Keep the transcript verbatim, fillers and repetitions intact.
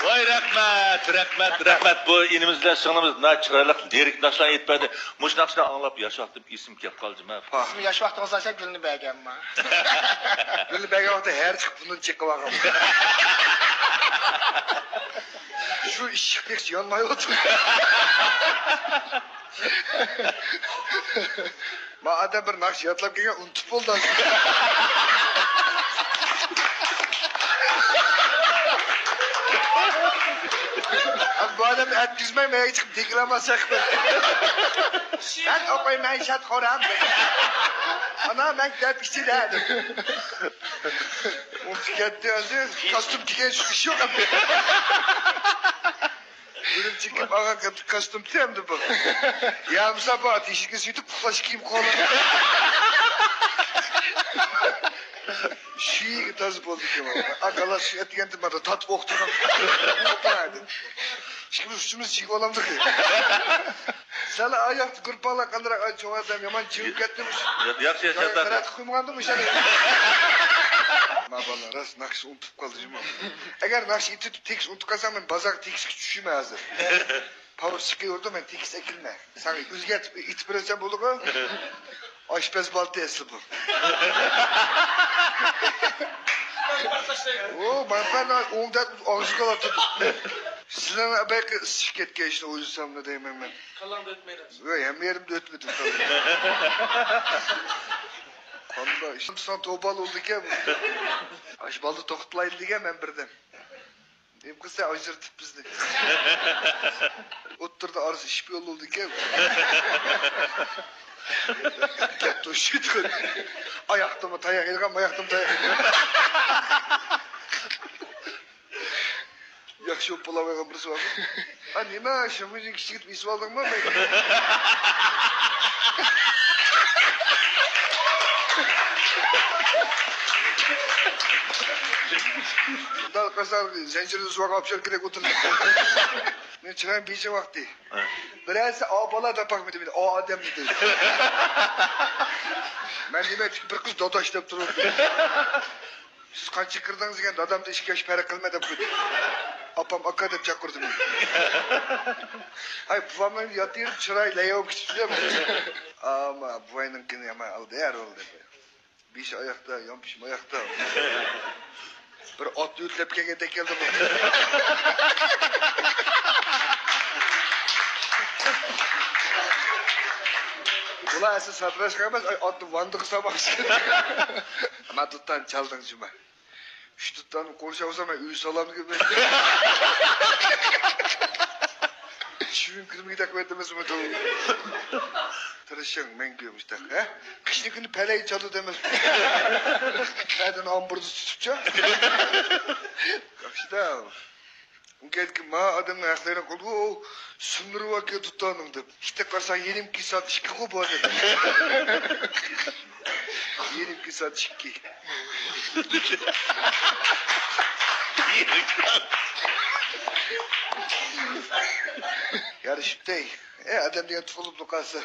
ۋاي، رەھمەت، رەھمەت، رەھمەت. بۇ ئىنىمىز بىلەن سىڭلىمىز ناھايىتى چىرايلىق لىرىك ناخشىلارنى ئېيتىپ بەردى. مۇشۇ ناخشىنى ئاڭلاپ ياش ۋاقتىم ئېسىمگە كەپ قالدى، جۇما. پاھ. ئىسمى ياش ۋاقتىڭىزدا شۇ گۈلنى بەرگەنما؟ گۈلنى بەرگەن ۋاقىتتا ھەر چىقىپ بۇنى چېقىپ ئالغان. شۇ ئىششىق تېخىچە يانمايۋاتىدۇ. ما ئادەم بىر ناخشا يادلاپ كەلگەن، ئۇنتۇپ بولدى. بۇ ئادەمنى ئەتكۈزمەي، مەن چىقىپ دېكلاماتسىيە قىلىپ. مەن ئوقۇيمەن، شاد خورام. ئانا، مەن دەپ ئىچىدە دەپ. ئۇنتۇپ كەتتى، ھازىر كاستيۇم كىيگەن شۇ ئىش يوق ئەمدى. ئۈرۈمچى كىم ئاغا كاستيۇم تېمدى بۇ. يا مۇسا بۇ تېشىكنى سۈيتۈپ ئۇخلاش كىيىم قويۇپ. شۈيىگە تازا بولدى كىم ئاغا. ئاكالا سۈيەت دېگەندە مانا تاتىپ ئوقۇتىدىغان. ئىككىمىز ئۈچىمىز جىگىپ ئالامدۇق. سەن ئاياقتا گۇرپاڭلار قاندىراق، ئاي، چوڭ ئادەم يامان جىۋىپ كەتتى مۇشۇ. ياخشى، ياخشى، ياخشى. قەرەت قويمىغاندۇ مۇشۇ. ما بالىلار راست ناخشا ئۇنتۇپ قالدى جۇمۇ. ئەگەر ناخشا ئېيتىپ تېكىست ئۇنتۇپ قالساڭ، مەن بازارغا تېكىستكە چۈشىمەن ھازىر. پاۋۇر چىقىۋېرىدۇ، مەن تېكىست ئەكىلمە. ساڭا ئۆزگەرتىپ ئېيتىپ بېرەلىسەم بولىدىغۇ. ئاشپەز بالىتى ئەسلى بۇ. ئۇ مانا ئوڭدا ئاغزىغا ئاتىدۇ. سىلەرنىڭ بايىقى ئىسسىپ كەتكەن ئىشنى ئويلىساملا دەيمەن مەن. كاللاڭدا ئۆتمەيدۇ. يوق، ھەممە يېرىمدە ئۆتمىدى. قانداق ئىش؟ ساڭا توبا بولدىكەن. ئاشۇ بالىنى توختىتايلى دېگەن مەن بىردەم. نېمە قىلسا ئاجرىتىپ بىزنى. ئوتتۇرىدا ئارىسى ئىشىپ يول بولدىكەن. گەپ توشۇيدۇ. ئاياقتىمۇ تاياق يېگەن، ماياقتىمۇ تاياق يېگەن. ياخشى بولۇپ بولاۋەرگەن بىرسى بارمۇ؟ ھە، نېمە، شۇمۇنىڭ كىچىكىدە ئېسىۋالدىڭمۇ؟ مۇنداق قىلساڭ، زەنجىرنى سۇغا ئاپشاركىدەك ئولتۇردۇم. مېنىڭ چىرايىم بېيجىڭ ۋاقتى. ھە. بىرەرسى ئاۋۇ بالا تاپاقمىدى مېنى، ئاۋۇ ئادەم دېدى. مەن دېمەكچى، بىر قىز داداش دەپ تۇرۇپ. سىز قانچە كىردىڭىز دېگەن، دادامدا ئىككى ياش پەرق قىلماي دەپ قويدى. ئاپام ئاكا دەپ چاقىردى مېنى. ھاي، بوۋامنىڭ ياتىرىپ چىراي لەيەۋ كېتىپتۇ. ئاما بوۋاينىڭكىنى يامان ئالدى ھەر ھالدا. بېشى ئاياقتا، يانپىشىم ئاياقتا. بىر ئات يۆتلەپ كەلگەندەك كەلدى بۇ. بۇلار ئەسلى ساتىراشقا ئەمەس، ئاي، ئاتنى ۋاندىغا سالماقچى. مەن دۇتارنى چالدىڭ جۇما. ئۈچ دۇتارنى قورشاۋسام، مەن ئۆي سالامدىكىن. چۈۋۈن كىرمىگۈدەك ئەمەسمۇ؟ تىرىشىڭ مەڭگۈ مۇشتاق، ھە؟ قىشنىڭ كۈنى پەلەي چالىدۇ ئەمەس. ئەدىن ئامبۇردا تۇتۇپچۇ. ياخشىدا. ئۇ كەتكىن، ما ئادەمنىڭ ھەقلىرىنى قىلدى، ئۇ سۇندۇرۇۋەتكەن دۇتارنىڭ دەپ. ئىتتە قارىسا، يېرىم كېسەت ئىككى خۇ بار دەپ. يېرىم كېسەت ئىككى. يارىشىپتەي. ئە، ئادەم دېگەن تۇغۇلۇپلا قالسا.